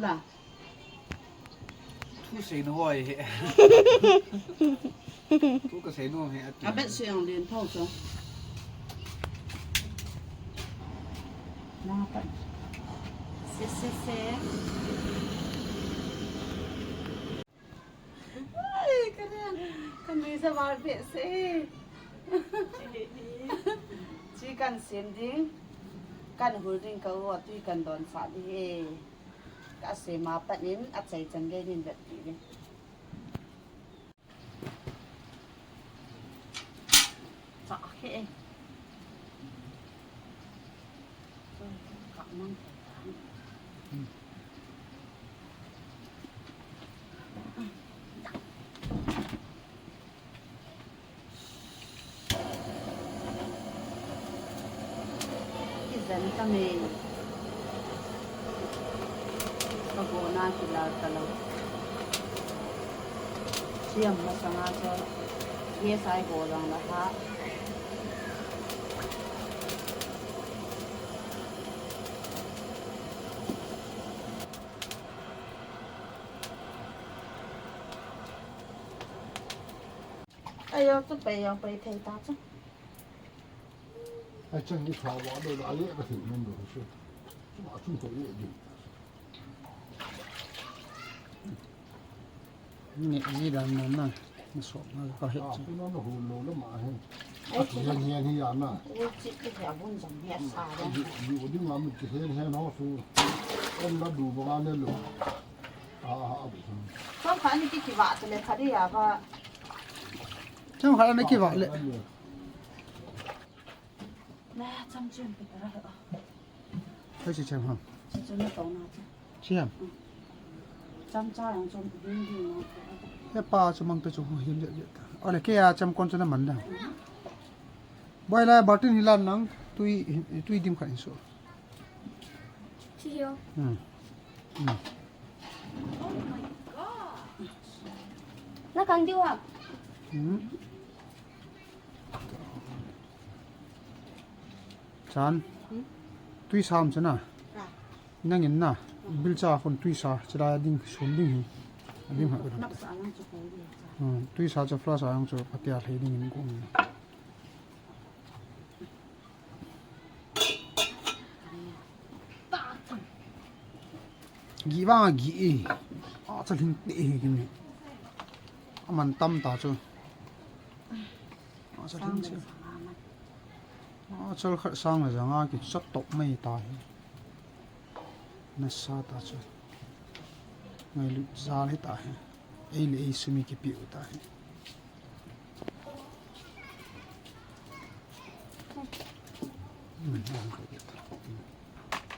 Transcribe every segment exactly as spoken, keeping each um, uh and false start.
La. Thu sei nu hoi he. Thu ka sei nu he ati. A bet sei ang lien thau chu. Na pa. Se, se, se. Ai, ka ren. Ka nui sa var behseh. Chi kan sem ding. Kan hul ding ka u a tui kan don sa ding he. Ka sem a pat in a chai chan gei nin vet ti ding. Chah khe e. Ka mang. Kijen ta me. Ka gona kilal ta lo. Siam masanga chu. Ye sai go jong la ha. Ai, yo, chu pei, yo, pei thei ta chu. Ai, chang ni thawa do da le ka thei men do chu. Chu ma chung ko ye di. Ni ji dan na na. Ni so na ka he. Ah, chu na na hu lo la ma he. Ai, chu na hian hian hi ya na. U chi ki ya bun jam ya sa da. Di di ma mi ki hian hian ho su. Om na du ba ne lo. Ah, ah, ah. Chomkhat ni ki ki va ta le kha di ya ba. Chomkhat ni ki va le. Na, cham chim pe ta ra. Hei, si cham ham. Si cham na to na cha. Si ham. Cham cha yang chom ding ding na. He pa chu mang ta chu him je je ta. Ole ke ya cham kon chu na man da. Boi la batin hi lan nang tui tui dim kha in so. Chi hio. Hmm. Hmm. Oh my God. Na kang diu ha. Hmm. Chan. Hmm? Tui sam chana. Ah. Nangin na. Hmm. Bil cha khun tui sa, chila ding, sun ding hi. Ding ha. Nap sa lang chu ko ding cha. Hmm. Tui sa cha fla sa lang chu patia thei ding in ko. Gi vang a gi e. A cha hling te hi kimi. A man tam ta chu. A cha hling che. A chal khat sang le janga ki chat top mai ta hi. Nasa ta chu. Ngailut jal hi ta hi. Ei le ei sumi kipiu ta hi.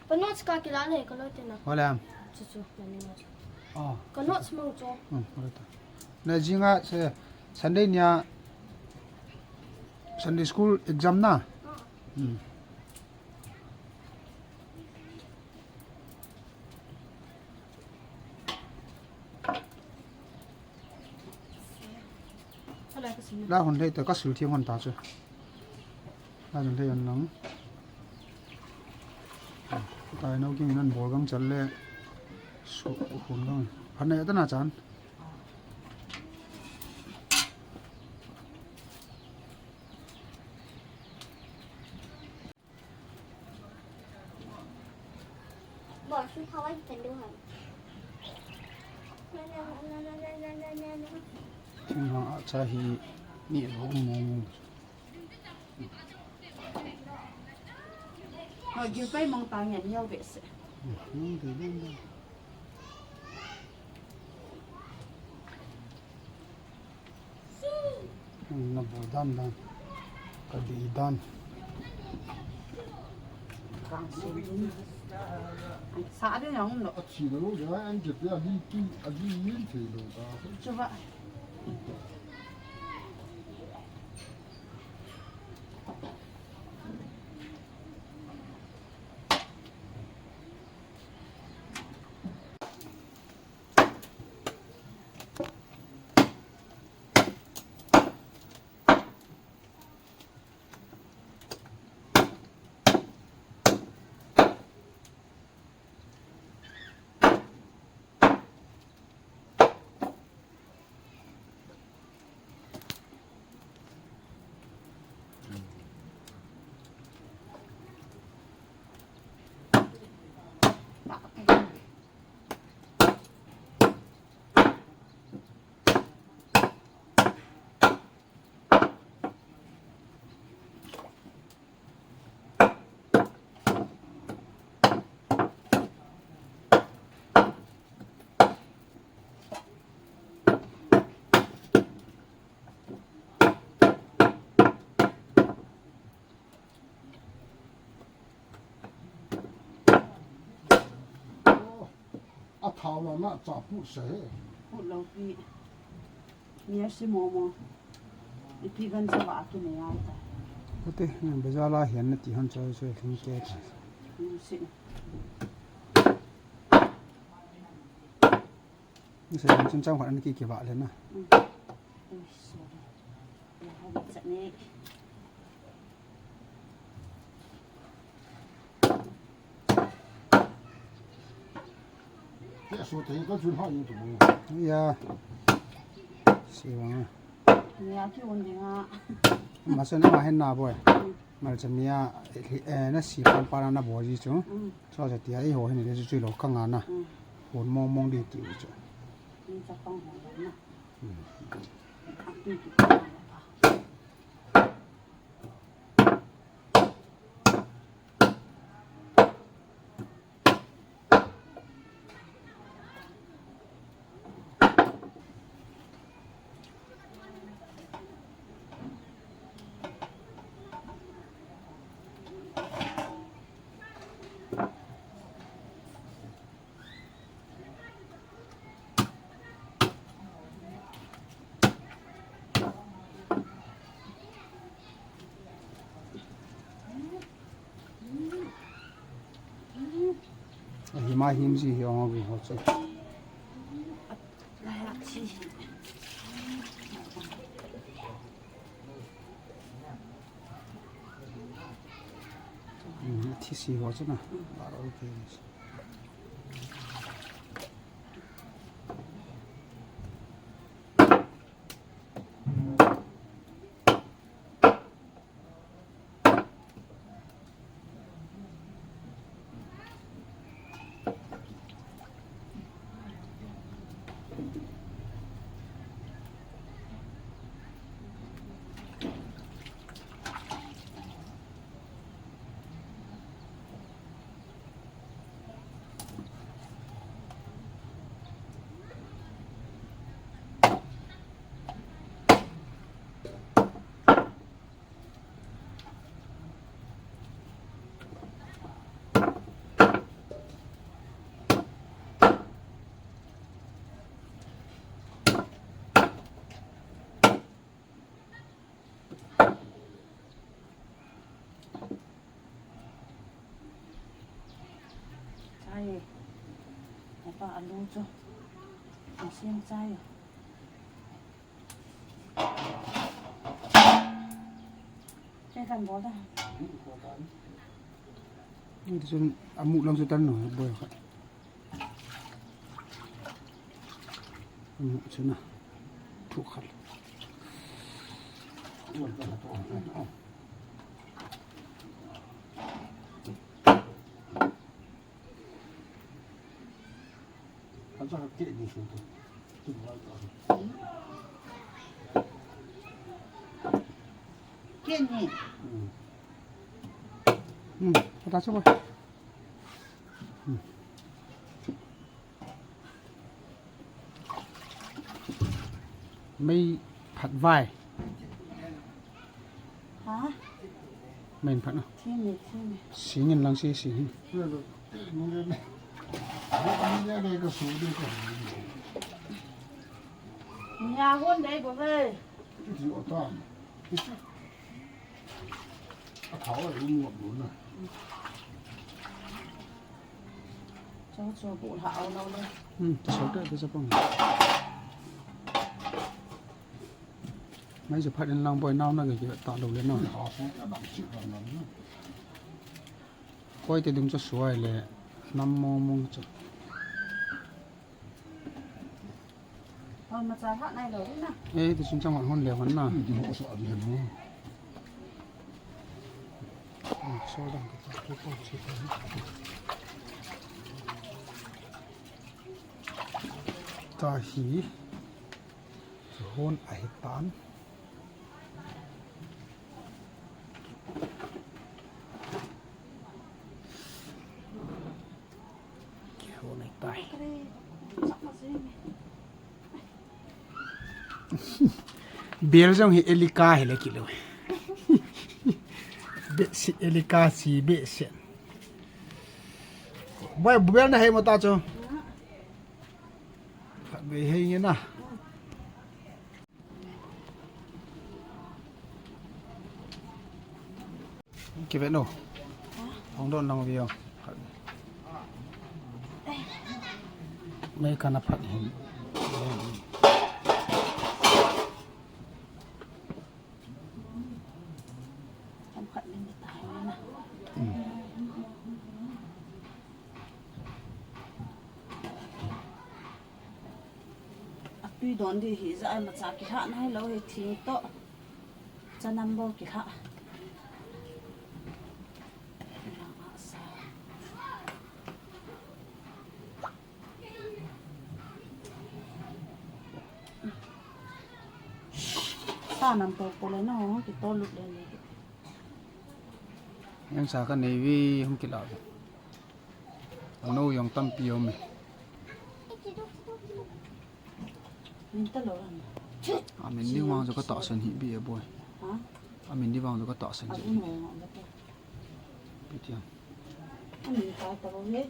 Ka notes ka kila le ka lo te na. Wala. Chu chu, na ni na chu. Oh. Ka notes mang chu. Hmm, wala ta. Na jinga se Sunday nia Sunday school exam na. Hmm. La hun lei ta ka sil thiang hon ta chu. La hun lei an nang. Tai nau king nan bol gang chal le. Su hun gang. Phan nei ta na chan. Boss, how I can do him? Thing hang a cha hi ni lo mong. Ha, gil pai mong ta ngen yau be se. Hmm, hmm, hmm, hmm. Na bu dan dan. Ka di dan. Sa de nang no. A chi lo ja an je pe a di tu a di yin thei lo ta. Chuba. Thao la na cha pu se. Pu lo pi. Ni a si mo mo. Ipi gan sa ba ki ne ai ta. Ate, bazar la hian na ti han choi choi hling ke ta. Ni si. Ni se chun chang khat an ki ki ba le na. Mm. Ui, sorry. Ya, ha, chat ni. Ya, so te ka chun ha yin tu. Ya. Si wa. Ni a ki un ding a. Ma se na ma hen na boy. Mm. Mal cha mi a, eh, na si pang pa na na bo ji chu. Mm. So cha ti a i ho hen ni chu chu lo ka nga na. Mm. Hon mong mong di ti chu. Ni cha pang ho na. Mm. Hima him ji hi ong ho chu. Thi si ho chu na. Ba ro ke. Chai e. Apa alu chu. Asim chai e. Chai kan bol da. Ni chun amu lang chu tan no, boi kha. Amu chu na. Thu khal. Keni. Hmm. Hmm. Kata coba. Hmm. Mei phat vai. Ha? Mei phat na. Thi ni, thi ni. Singin lang si, singin. Nya hon dei bo ve. Cho cho bu la au nau le. Hmm, ta sau ta ta sa pang. Mai sa phat in lang boi nau na ke ta lo le na. Koi te dung cha suai le nam mong mong cha. Hon macha ha nai lo na. Eh, tu sun chang hon le hon na. Hmm, tu ho sa di hen mo. Hmm, so dang ka ta ko ko chi ta. Ta hi. Hon a hi tan. Kihon ahitai. Bel jong hi Elika hile kilou. Behseh Elika si behseh. Boi, bel na hei mo ta chu. Hei nge na. Kive no. Hong don lang vio. Nei kana phat hin. Tam khat min ni tai na. Atui don di hi ja ai ma cha kilha nai lo hi thing to. Chanam bou kilha. Sa nam to pole no, ki to lut le le. Yang sa ka nei vi hung kila. Ano yang tampi om e. Min ta lo lam. Amin ni wang jo ka ta san hi bi e boy. Ha? Amin ni wang jo ka ta san hi. Abu no wang jo ka. Bi ti am. Amin ta ta lo he.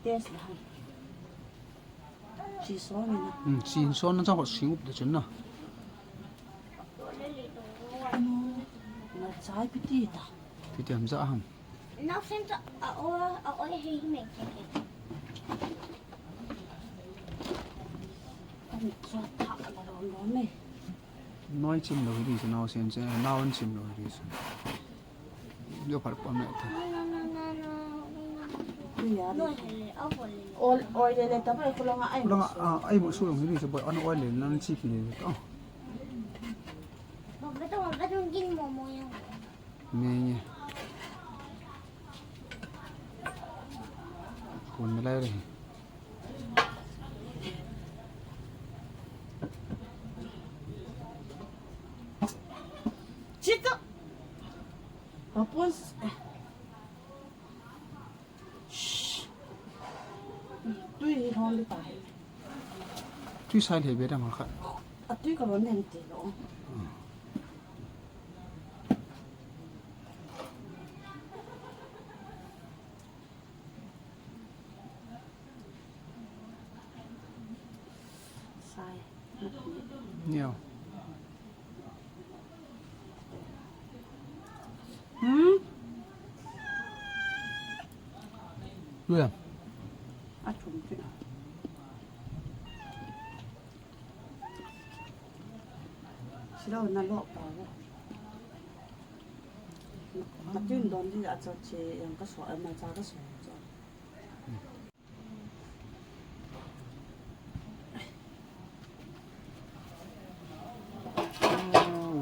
Test lah. Chi son na. Hmm, chi son na chang ko sing up de chen na. Na chai piti ta. Piti am ja ham. Naosen chu a oi, a oi hei hei mei kei kei. Kan chu tha ka lom lom e. Noi chim lou hi di chu naosen chu, nao an chim lou hi di chu. Yo par pa me ta. Noi hei le, a hol le. Oi, oi le le ta bai khulanga ai. Khulanga, ah, ai mo su lou hi di chu bai an oi le nan chi ki le ta. Mo ka to, mo ka to gin mo mo yang. Nge nge. Kun milai re. Chito. Apun. Shh. Tui hi hon di tai. Tui sai le be da ma kha. A tui ka lon den ti lo. Sai. Nio. Hmm? Lu ya. A chum chu. Silo na lo pa. Ma tin don di a cha che yang ka so, ma cha ka so.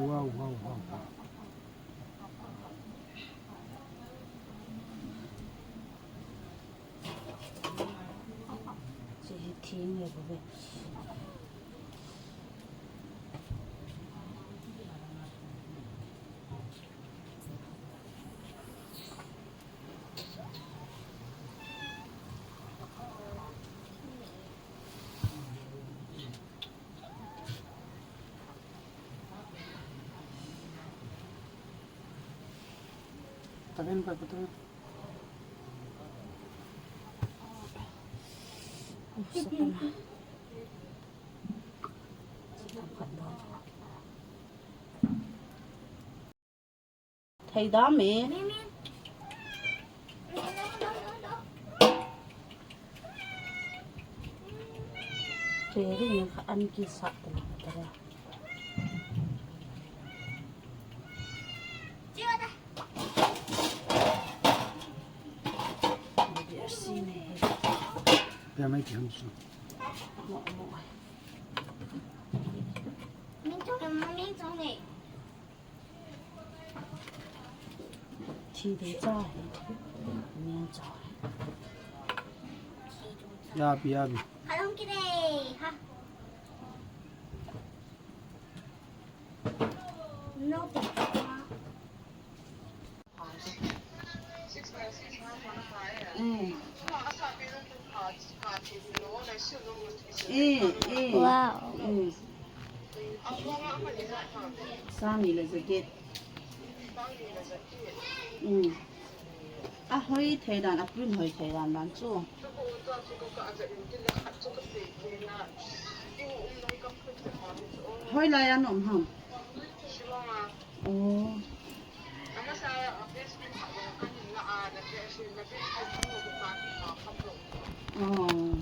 Wow, wow, wow, wow. Che hi thing le ko be. Taben pa kutu. Thei dam e. Che ri ni kha an ki sa ta ta. Pia mai ki ham su. Mo mo. Min chong ni, min chong ni. Thi de cha hi. Ni cha. Ya bi, ya bi. Kalong kide, ha. No. Mm. Mm, mm. Wow. Mm. Sangni le jacket. Mm. A hoi thei dan, a print hoi thei dan dan chu. Hoi lai a na um ham? Oh. Oh.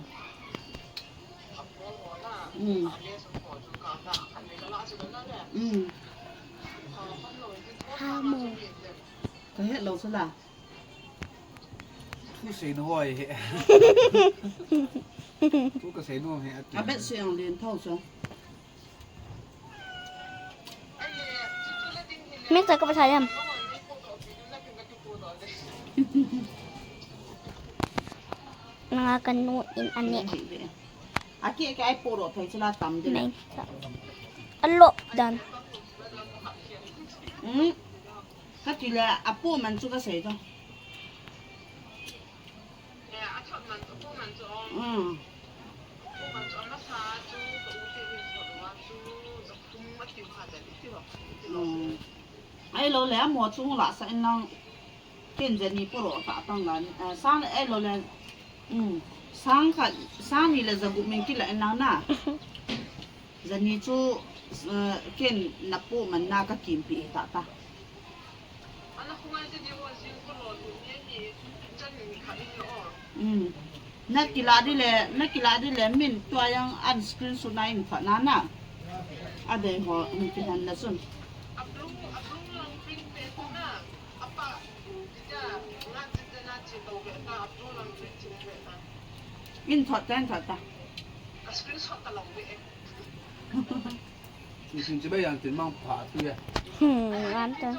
Mm. Mm. Ka het lou chu la. Thu sei na hoi he. Thu ka sei nom he ati. A bet sei ang lien thau chu. Mix ka pa sa yam. Nanga kanu in ane. Aki ka ai poro thai chila tam de. Mix. A lop dan. Hmm. Ka ti le a po man chu ka sei to. Mm. Mm. Ahilou le, amo chung la sa in lang ken jani poro ta tang la. Eh, sang ahilou le, mm, sang khat, sang ni le jagup min kila in lang na. Jani chu, eh, ken na po man na ka kimpi ta ta. Mm. Na kila di le, na kila di le, min tua yang an screenshot na in pha na na. A dei ho, um, ki han na sun. In thot ta, in thot ta. Screenshot ta long ve. Sin sin chibai yang tin mang pha tu ya. Hmm, an ta.